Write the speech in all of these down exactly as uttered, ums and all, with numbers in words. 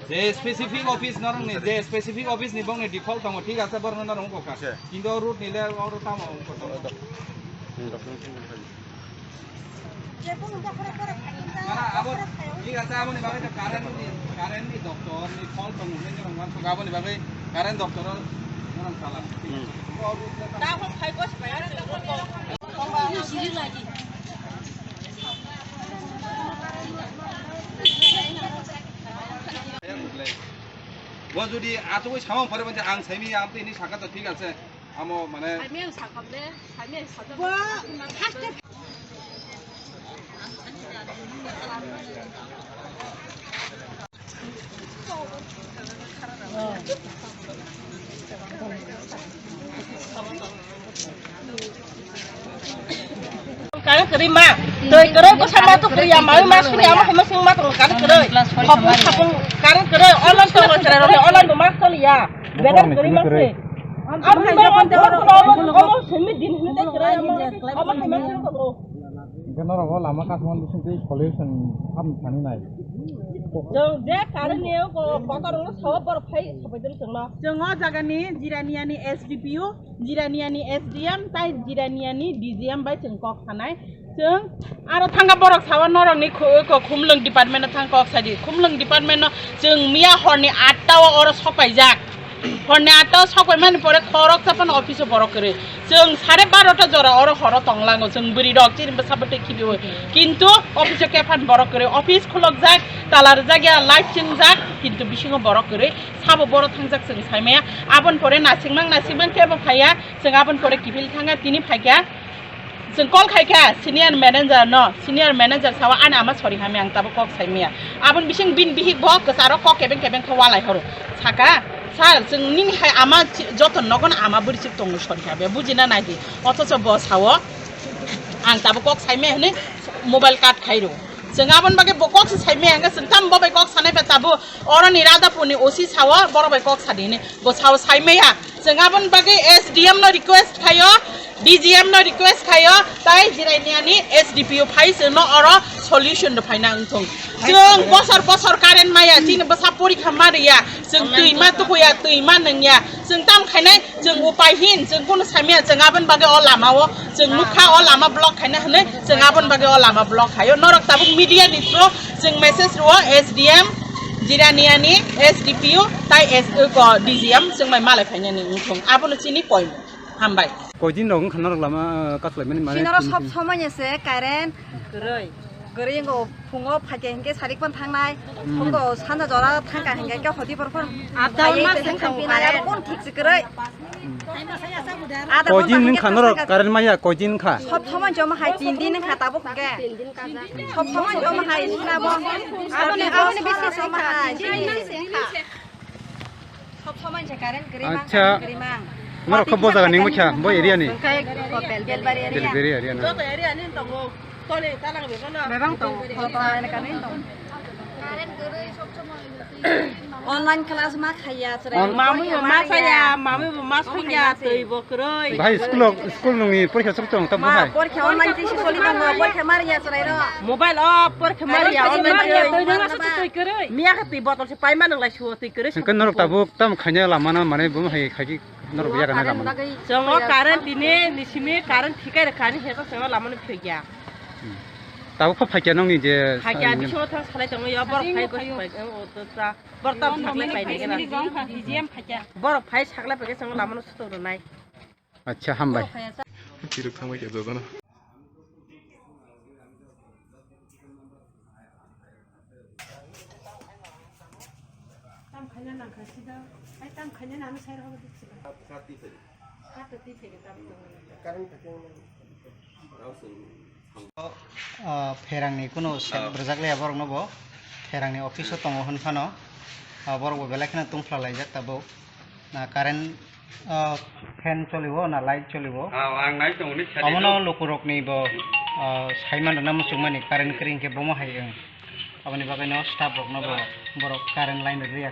Je specific office norokni, je specific office ni bongni default tongo, thik ase, borokno norok wngkha. Kintu o route ni le oro tamo wngkha. Mana abo, thik ase, aboni bagwi to current ni, current ni doctor ni fault tongo hinwi norok uansukha, aboni bagwi current doctor o norok chala. Bo jodi achugwi samung phore bangkhe ang saimanya amtwi hinwi sakha to thik ase. Amo mane saimanya ang sakha de, saimanya ang sakha. Bo first Kare kare ma, twi kare ko sama to kare ya, ma ma suri ama hema sing ma to kare kare. Khapung khapung kare kare, online to kare kare, online to ma to ya. Better kare ma se. Am ma ko ko ko semi din hne kare ama, ama hema sing ko. Hingke norok o lama kasmani bisingtwi solution ham thani nai. Chwng je current ni o ko kotor no sawa borok phai sabai dun chwngno. Chwng o jaga ni Jirania ni S D P O, Jirania ni S D M tai Jirania ni D G M bai chwng kok sanai. Chwng aro thangka borok sawa norok ni khu-, ko khumlwng department o thang kok sadi. Khumlwng department o chwng miya hor ni atta o oro sok paijak. Horni atta o sok pai mani pore khoroksa phano office o borok kwrwi. Chwng sare barota jora oro horo tonglango, chwng bwrwi rok chini bwsa bwtwi khibiui. Kintu office o khe phan borok kwrwi. Office khulokjak, tala rwjak ya, light chingjak, kintu bisingo borok kwrwi. Sabo borok thangjak chwng saimaya. Aboni pore nasingmang nasingmang kebo phaiya, chwng aboni pore kiphil thangya, tini phaikha. Chwng call khaikha senior manager no, senior manager sawa ani ama sori hamya ang tabuk kok saimaya. Aboni bising bini bihik bo kwcharo kok kebeng kebeng khe walai horo. Saka, "Sir, chwng nini hai ama chi-, joto nogon ama bwrwi chwk tongo sori hamya, bujina naidi." Othocho bo sawo, "Ang tabuk kok saimaya," hwnwi mobile cut khairo. Chwng aboni bagwi bo kok se saimaya hwnkhe chwng tamo bo bai kok sanai ba tabuk. Oroni Radhapurni O C sawo, borok bai kok sadi hwnwi. Bo sawo saimaya. Chwng aboni bagwi S D M no request khaio, D G M no request khaio, tai Jiraniani S D P O phai chwngno oro solution rw phaina wngthung. Chwng bosor bosor current maya, chini bwsa porikha ma rwya, chwng twi ma tukuya, twi ma nungya, chwng tam khainai, chwng upai hin, chwng kunu saimaya, chwng aboni bagwi o lama o, chwng nukha o lama block khaina hwnwi, chwng aboni bagwi o lama block khaio. Norok tabuk media ni through chwng message rwo S D M, Jiraniani S D P O, tai S-, ko D G M, chwng bai malai phainani wngthung. Abono chini point. Hambai. Koi din rok wngkha norok lama, ah, kaslaimani mane Sinoro tini sob tin. Somoi se current kwrwi. Kwrwi wngkha, phungo phaikhe hinkhe sarik phano thangnai, hmm, phungo sanja jora thangkha hinkhe khe hoti por phano up down phaiwi ma tei thangkha thangphinai, current. Abo kon thik se kwrwi. Hmm. Ada koi din wngkha norok current maya, koi din wngkha? Sob somoi joma hai tin din wngkha tabuk hinkhe. Sob somoi joma hai sinabo. Aboni, aboni bisi joma hai. Sob somoi se current kwrwi mang, acha, current kwrwi mang. Norok khe bo jaga ni wngkha, bo area ni? Wngkha Bel-, Belbari area. Belbari area na? Joto area ni tongo. Tole talang bebano. Bebang tongo. Tole talang bebano. Current kwrwi sob somoi. Online class ma khaiya chwrai. On- Mamwi bo ma saya, mamwi bo ma songya, twi bo kwrwi. Bahai school o, school nungni porikha chwng tong tamo hai. Porikha online twi se soli tongo, porikha mariya chwrai ro. Mobile o porikha mariya, online twi. Twi nungma se twi kwrwi. Miya khe twi botol se paima nang lai suo twi kwrwi. Hwnkhe norok tabuk tamo khaina lama no mane bo hai khai ki norok yakarnai lama no. Chongo current tini ni simi current thikai rwkha ni hesa chongo lama no phikya. Hmm. Tabuk pha phaikya nokni je phaikya sa-, bisingo thang salai tongo yo borok phai ko phai o to cha borok tam saklai phai ni gana. Borok phai saklai phai ke chongo lama no sutok rwnai. Acha, hambai. Tirok thangbai khe jotono. Tam khaina nangkha sida, ai tam khaina nang sai rogo dikse. Khat twi phai. Khat twi phai tam. Current thakhe. Ah, pherangni kunu set, ah, bwrwjak le borokno bo. Pherangni office o tongo hwn phano. Ah, borok bo belai kheno tungphla laijak tabuk. Na current, ah, fan cholibo na light cholibo? Ah, ang nai tongo ni sari. Omono lukurokni bo, ah, saiman rwna muchungmani current kwrwi hinkhe bomo hai wng. Aboni bagwino staff rokno bo borok current line rwya.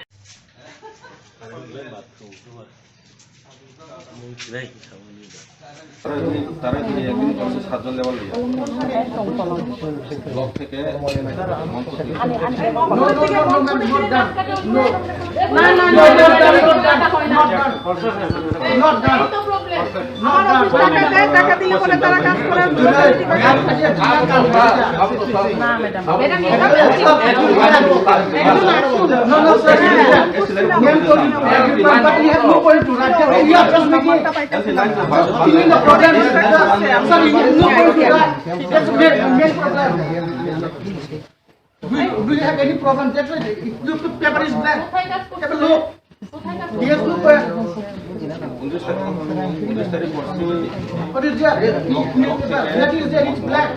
তারা যদি, তারা যদি একদিন করছে সাতজন লেবার লইয়া। ব্লক থেকে মঞ্চ থেকে That's the main, main problem. Do, do you have any problem? That's why the, the paper is black. Have a look. Yes, look, sir. What is there? That is there, it's black.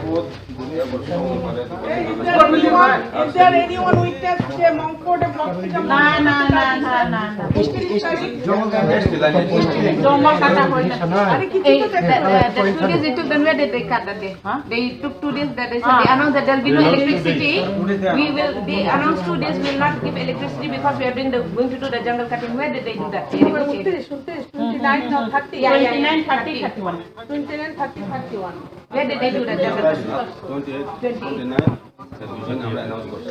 What will you buy? Is there anyone witness যে মংকোটে ব্লক থেকে না, না, না, না, না, না। জমা কাটা হয় না। আরে কিছু এই, তো দেখো। The, the, the two days it took, then where did they cut that day? Huh? They took two days that they said, they announced that there'll be no electricity. We will, they announced two days we will not give electricity because we are doing the, going to do the jungle cutting. Where did they do that? They negotiated. উনত্রিশ, উনত্রিশ, twenty nine না thirty? Yeah, yeah, yeah. Twenty nine, thirty, thirty one. Where did they do that? Twenty-eight, twenty-nine, আমরা অ্যানাউন্স করছি।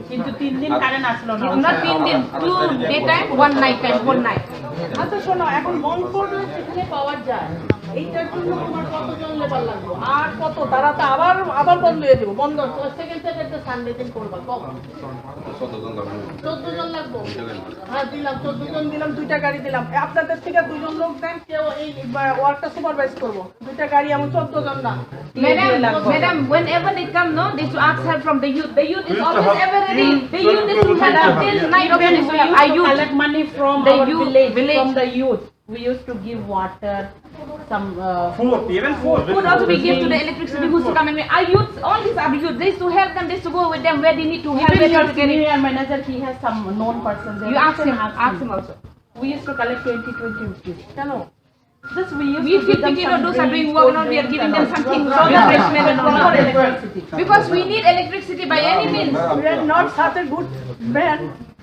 কিন্তু তিন দিন কারেন্ট আসলো না। Not তিন দিন, two day time, one night time, one night. আচ্ছা শোনো, এখন মংকোটে যেখানে পাওয়ার যায়, এইটার জন্য তোমার কতজন লেবার লাগবে? আর কত? তারা তো আবার, আবার বন্ধ হয়ে যাবে। বন্ধ, সেকেন্ড স্যাটারডে সানডে দিন করবা। কখন? চোদ্দ জন লাগবে। চোদ্দ জন লাগবে? হ্যাঁ, দিলাম, চোদ্দ জন দিলাম, দুইটা গাড়ি দিলাম। এ, আপনাদের থেকে দুজন লোক দেন, কেউ এই, আহ, ওয়ার্কটা সুপারভাইজ করবো। দুইটা গাড়ি এমন চোদ্দ জন না। Madam, madam, whenever they come, no, they should ask help from the youth. The youth is always ever ready. The youth is to help till night also they should help. Are you collect money from our village, from the youth. We used to give water, some, uh, food, even food. Food also we give to the electricity who's to come and we, our youth, all these are youth. They used to help them, they used to go with them where they need to help, where they need to get it. Senior manager, he has some known persons. You ask him, ask him also. We used to collect twenty, twenty rupees. কেন? Just we used to give them some drinks, cold drinks and all. We fifty kilo, those are doing work, now we are giving them something, refreshment and all. Because we need electricity by any means. We are not such a good man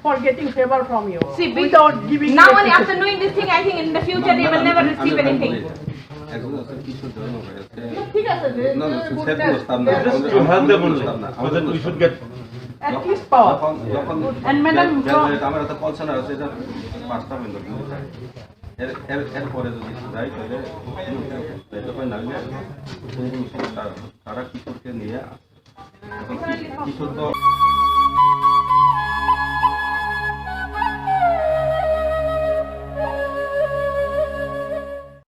for getting favor from you. See, without giving now only electricity. After knowing this thing, I think in the future they will never receive anything. একজন আছে কিশোর ধর্ম ভাই আছে। ঠিক আছে, যে, না, না, যে স্যার বুঝতে বুঝতাম না। Just to help them only, so that we should get at least power. যখন, যখন and madam, গ্যা-, গ্যা-, আমার একটা কল সেন্টার আছে, এটা পাঁচটা মিনিট। এর, এর, এরপরে যদি যাই, তাহলে যতক্ষণ না হলে তারা, তারা কিশোরকে নিয়ে এখন কি-, কিশোর তো